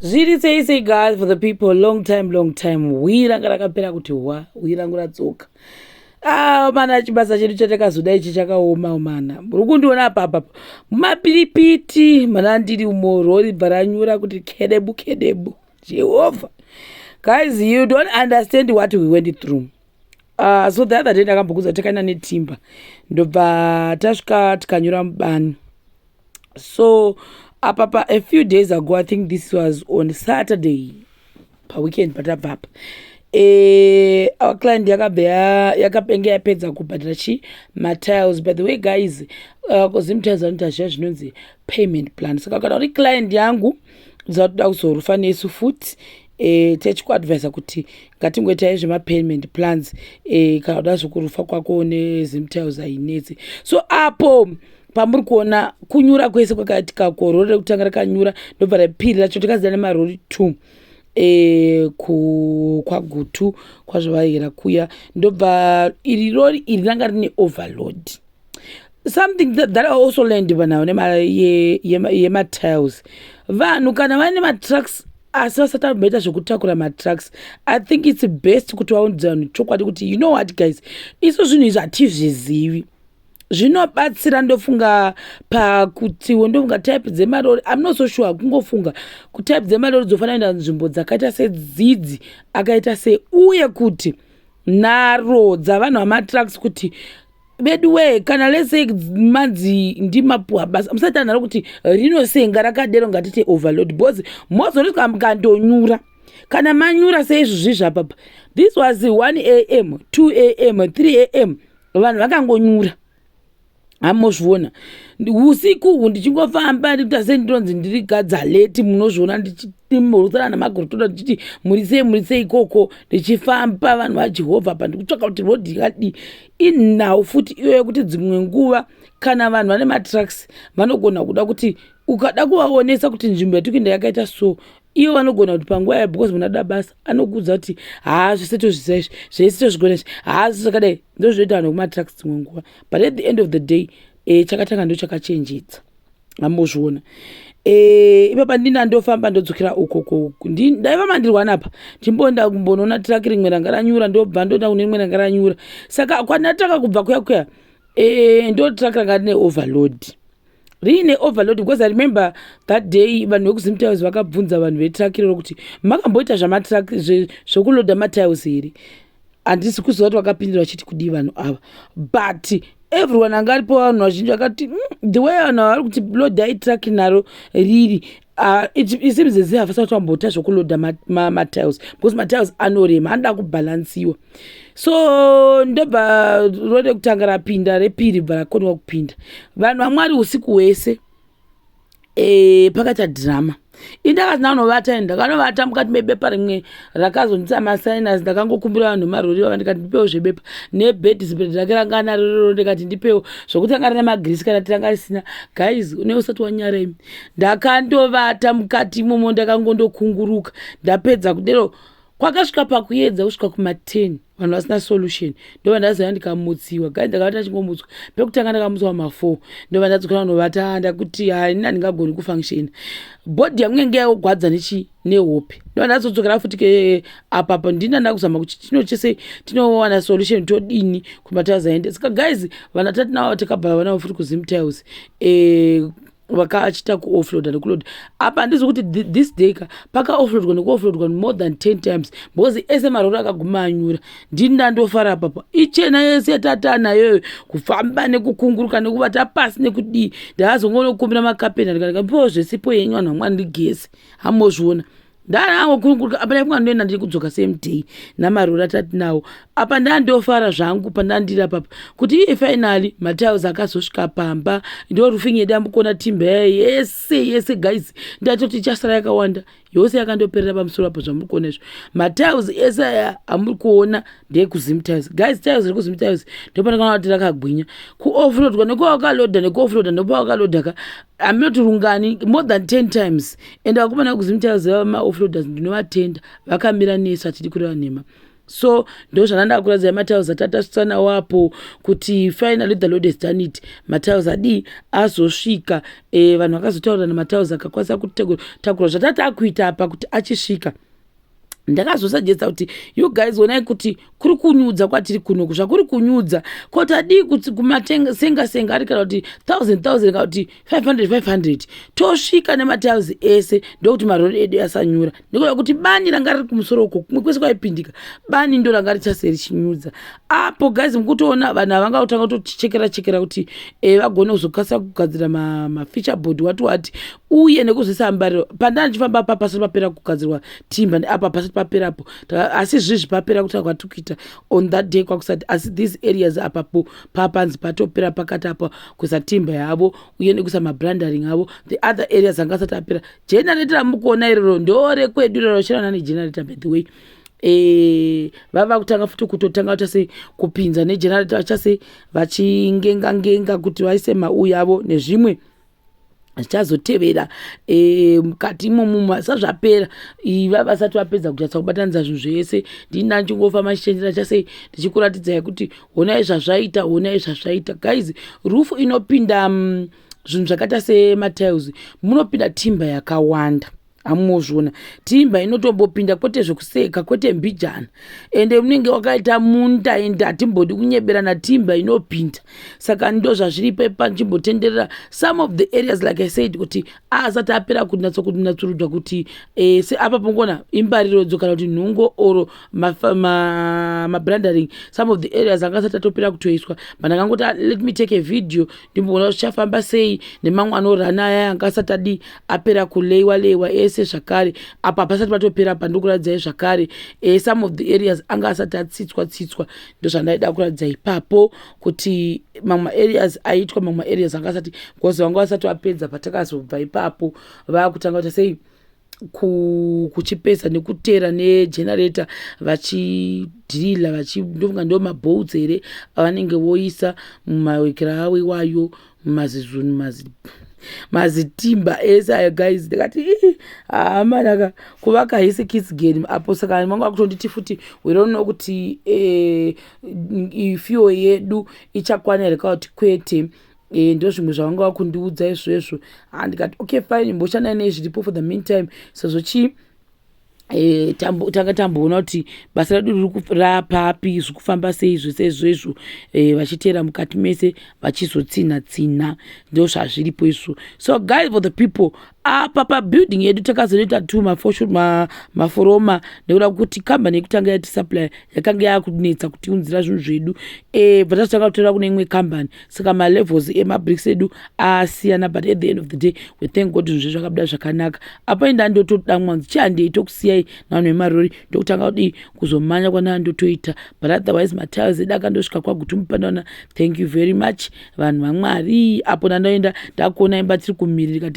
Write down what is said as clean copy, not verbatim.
Zviri sei sei guys for the people, long time, long time. Hwi ranga rakapera kuti hwa, hwi rangu radzoka. Ah, mana, chibasa chedu chatakazoda ichi chakaoma mana. Muri kundiona apa apa mumapiripiti mana ndiri umo, rori bva ranyura kuti kedebu kedebu. Jehovha. Guys, you don't understand what we went through. So the other day ndakambokuudza takaenda netimber, ndobva tasvika tikanyura mubani. So apapa a few days ago, I think this was on Saturday, paweekend patabva apa, our client yakabva yakapenge yapedza kubhadhara chi matiles. By the way guys, kuZimtiles vanoita zviya zvinonzi payment plan. Saka kana uri client yangu zatoda kuzorufa nesu futi, techikuadvisa kuti ngatingoitai zvemapayment plans. Kana uda zvokurufa kwako neZimtiles hainetsi. So apo pamuri kuona kunyura kwese kwakaitika, ko rori rekutanga rakanyura, ndobva repiri racho takaziva nemarori 2 kwaGutu kwazvavayera kuya, ndobva iri rori iri ranga rine overload. Something that I also learned panhau yematiles, vanhu kana vaine matrucks asi vasati vamboita zvekutakura matrucks, I think it's best kuti vaudze vanhu chokwadi kuti, "You know what guys, isu zvinhu izvi hatizvizivi." Zvinobatsira ndofunga pakutiwo ndofunga type dzemarori, I'm not so sure, kungofunga kutype dzemarori dzofanira kuenda nzvimbo dzakaita sedzidzi akaita sei, uye kuti nharo dzavanhu vamatrucks, kuti vedu wee, kana lese manzi ndimapuwa basa, musaita nharo kuti rinosenga rakadero, ngatite overload, because mozonosvika mukandonyura. Kana manyura seizvozvi zvapapa, this was 1 a.m., 2 a.m., 3 a.m., vanhu vakangonyura. Hamozviona usiku uhu ndichingofamba ndikuita sei, ndinonzi ndiri gadzaleti. Munozviona ndichimhorosana namagorotoda ndichiti muri sei, muri sei ikoko, ndichifamba vanhu vaJehovha pa ndikutsvaka kuti rodhi yakadii. Inhau futi iyoyo yekuti dzimwe nguva kana vanhu vane matrucks vanogona kuda kuti ukada kuvaonesa kuti nzvimbo yatikuenda yakaita so, ivo vanogona kuti panguva yayo, because munhu ada basa anokuudza kuti haa, zvese tozviziva izvi, zvese tozvigona izvi, haa, zvakadai. Ndo zvinoita vanhu vekumatrucks dzimwe nguva. But at the end of the day, chakatanga ndo chakachenjedza. Ambozviona ipapa ndina ndofamba ndodzokera ukoko, ndaiva mandirwana apa, ndimboenda kumbonoona truck rimwe ranga ranyura, ndobva ndoenda kune rimwe ranga ranyura. Saka kwandataka kubva kuya kuya, ndo truck ranga rine overload, riine overload, because I remember that day vanhu vekuZimtiles vakabvunza vanhu vetruck iroro kuti makamboita zvamatruck zvokuloda matiles here. Handisi kuziva kuti vakapindira vachiti kudii vanhu ava, but everyone anga aripo, vanhu vazhinji vakati, the way vanhu vari kuti lodai truck naro riri, it seems as if havasati vamboita zvokuloda matiles, because matiles anorema, anoda kubhalansiwa. So ndobva rode kutanga rapinda, repiri bva rakoniwa kupinda. Vanhu vamwari, usiku hwese pakaita dhirama. Indakati ndanovata, ndakanovata mukati mebepa rimwe rakazondisa masinus. Ndakangokumbira vanhu marori vava, ndikati ndipewo zvebepa nebedspread rake ranga narororo, ndikati ndipewo zvokuti ranga rine magirisi, kana tiranga risina. Guys, une usati wanyara imi, ndakandovata mukati imomo, ndakangondokunguruka. Ndapedza kudero, kwakasvika pakuedza kusvika kuma10, vanhu vasina solution. Ndobva ndazoya ndikamutsiwa. Gai, ndakavata chingomutswa pekutanga, ndakamutswa ma4, ndobva ndadzokera kunovata. Ndakuti haina, ndingagoni kufunctiona, body yangu yange yagwadza nechi nehope. Ndobva ndazodzokera futi ke apapa ndina ndakuzama kuti tinochese tinowana solution, todini kumatiles aende. Saka guys, vanhu atati navo takabva vanavo futi kuZimtiles, vakachita kuoffloada nekuloada. Apa handizi kuti this day ka pakaoffloadwa nekuoffloadwa more than 10 times, because ese marori akaguma anyura. Ndini ndandofara apapa, ichena yese yatata nayoyo, kufamba nekukunguruka nekuvata pasi nekudii. Ndakazongonokumbira makapenda, ndikati mpiwo zvesipo yenyu vanhu vamwani, ndigese. Hamozviona ndanangokunguruka apa, ndaifunga ndoenda ndiri kudzoka same day namarori atati nawo. Apa ndandofara zvangu pandandiri apapa kuti iye finally matiles akazosvika pamba. Ndo roofing yedu yamukona, timber yese yese guys, ndatoti ichasara yakawanda, yose yakandoperera pamusoro apo. Zvamuri kuona izvo, matiles ese aya amuri kuona ndekuZimtiles guys. Tiles rekuZimtiles ndopanakaona kuti rakagwinya kuoffloadwa nekuwakaloda nekuoffloada nopawakaloda ka haminoti rungani, more than 10 times. And vakomana vekuZimtiles vamaoffloaders ndinovatenda, vakamira nesu, hatidi kureva nhema. So ndo zvandanda kuradzai matiles atatasvitsa nawo apo, kuti finally the Lord has done it. Matiles adii azosvika. Vanhu vakazotaura namatiles akakwanisa kutakura zvatati akuita apa kuti achisvika. Ndakazosuggesta kuti, "You guys, onai kuti kuri kunyudza kwatiri kunoku, zvakuri kunyudza ko tadii kuti kumasenga senga ari kana kuti 1000 1000 kana kuti 500 500, tosvika nematiles ese, ndokuti marori edu asanyura, nekuda kuti bani ranga riri kumusoro uko, kumwe kwese kwaipindika bani, ndo ranga richase richinyudza apo." Guys, mukutoona vanhu havanga kutanga kutochekera chekera kuti vagone kuzokasira kugadzira mafascia board, wati wati, uye nekuzoisa mbariro. Pandanga ndichifamba pa pasati papera kugadzirwa timber, apa pasati paperapo, asi zvizvi papera kuti kwatiri kuita on that day kwakusati, asi these areas apapo papanzi patopera pakati apa kuisa timber yavo uye nekuisa mabrandering avo. The other areas anga asati apera. Generator ramukuona iroro ndo rekwedu iroro, chirana negenerator, by the way. Vava kutanga futi kutotanga vachase kupinza negenerator, vachase vachingenga ngenga kuti vaise mauyi avo nezvimwe zvichazotevera mukati imomo. Vasazvapera iva vasati vapedza kunyatsa kubatanidza zvinhu zvese, ndina ndichingofamba ndichitendera chasei, ndichikuratidzai kuti honai zvazvaita, honai zvazvaita. Guys, roof inopinda zvinhu zvakaita sematiles, munopinda timber yakawanda. Hamuzviona, timber inotombopinda kwete zvekuseka, kwete mbijana, ende unenge wakaita munda, ende hatimbodi kunyeberana, timber inopinda. Saka ndo zvazviripo ipa. Ndichimbotenderera some of the areas, like I said, kuti asati apera kunyatsokunatsurudzwa kuti seapa pongona imbarirodzo kana kuti nhungo or mabrandering some of the areas anga asati atopera kutoiswa, but ndakangoti, ah, let me take a video ndimboona zvichafamba sei nemamwe anorana aya anga asati adi apera kuleiwa leiwa ese zvakare. Apa pasati patopera pandikuratidzai zvakare, some of the areas anga asati atsitswa tsitswa. Ndo zvandaida kuratidza ipapo, kuti mamwe maareas aitwa, mamwe maareas anga asati, because vanga vasati vapedza patakazobva ipapo. Vaakutanga kuita sei, kuchipesa nekutera negenerator, vachidhirila, ndofunga ndo mabolts here avanenge voisa mumawekero avo iwayo, mumazizunhu, mazitimber ese ayo. Guys, ndikati, hamanaka kuvaka hisi kids game apo. Saka manga kutonditi futi, we don't know kuti fuel yedu ichakwana here kana kuti kwete. Ndo zvimwe zvavanga vakundiudza izvezvo. Ndikati, "Okay, fine, mboshandai nezviripo for the meantime," sezvo chii, tanga tamboona kuti basa redu rapapi, zviri kufamba sei, zvese izvezvo. Vachiteera mukati mese, vachizotsinha tsinha, ndo zvazviripo izvo. So guys, for the people apa pabuilding yedu, takazonoita two maforoma nekuda kuti kambani yekutanga yatisupply yakanga yakunetsa kutiunzira zvinhu zvedu. Bva tazotanga kutora kune imwe kambani, saka malevels emabricks edu asiyana. But at the end of the day, we thank God, zvinhu zvedu zvakabuda zvakanaka. Apo inda ndotodamwa chihandei, tokusiyai navanhu vemarori, ndokutanga kudii kuzomanya kwanaa ndotoita. But otherwise matiles edu akandosvika kwaGutu Mupandawana. Thank you very much, vanhu vaMwari. Apo ndandoenda ndakuona imba tiri kumiri, ndikati